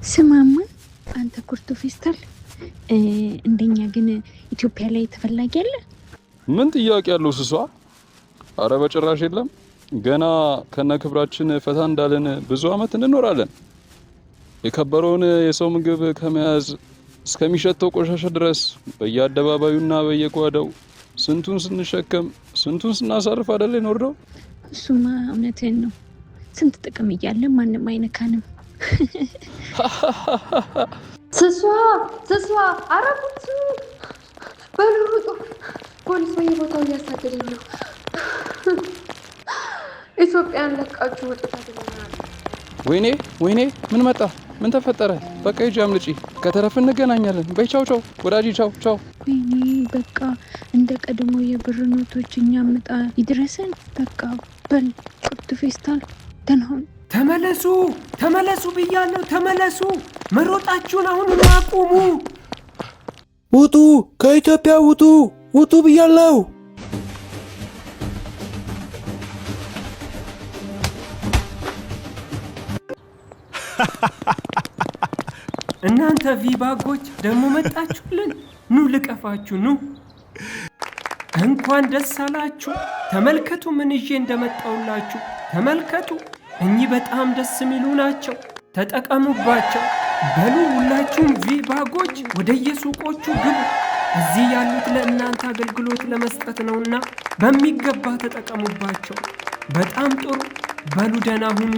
ስማማ አንተ ኩርቱ ፌስታል፣ እንደኛ ግን ኢትዮጵያ ላይ ተፈላጊ አለ? ምን ጥያቄ ያለው ስሷ? አረ በጭራሽ የለም። ገና ከነ ክብራችን ፈታ እንዳለን ብዙ አመት እንኖራለን። የከበረውን የሰው ምግብ ከመያዝ እስከሚሸተው ቆሻሻ ድረስ በየአደባባዩና በየጓዳው ስንቱን ስንሸከም ስንቱን ስናሳርፍ አይደል የኖርነው? እሱማ እውነትህን ነው። ስንት ጥቅም እያለ ማንም አይነካንም። ስሷ ስሷ፣ ኧረ ቡቱ በሉ ሩጡ፣ ፖሊስ በየቦታው እያሳደደኝ ነው። ኢትዮጵያን ለቃችሁ ውጡ ተብለናል። ወይኔ ወይኔ፣ ምን መጣ? ምን ተፈጠረ? በቃ ሂጂ አምልጪ። ከተረፍን እንገናኛለን። በይ ቻው ቻው ወዳጄ፣ ቻው ቻው። ወይኔ በቃ እንደ ቀድሞ የብር ኖቶች እኛ ምጣ ይድረሰን። በቃ በል ቁርቱ ፌስታል ደህና ሁን። ተመለሱ፣ ተመለሱ ብያለሁ። ተመለሱ። መሮጣችሁን አሁን አቁሙ። ውጡ! ከኢትዮጵያ ውጡ! ውጡ ብያለሁ። እናንተ ቪባጎች ደግሞ መጣችሁልን። ኑ ልቀፋችሁ፣ ኑ። እንኳን ደስ አላችሁ። ተመልከቱ ምን ይዤ እንደመጣሁላችሁ ተመልከቱ። እኚህ በጣም ደስ የሚሉ ናቸው። ተጠቀሙባቸው። በሉ ሁላችሁም ቪባጎች ወደየሱቆቹ ግቡ። እዚህ ያሉት ለእናንተ አገልግሎት ለመስጠት ነውና በሚገባ ተጠቀሙባቸው። በጣም ጥሩ። በሉ ደህና ሁኑ።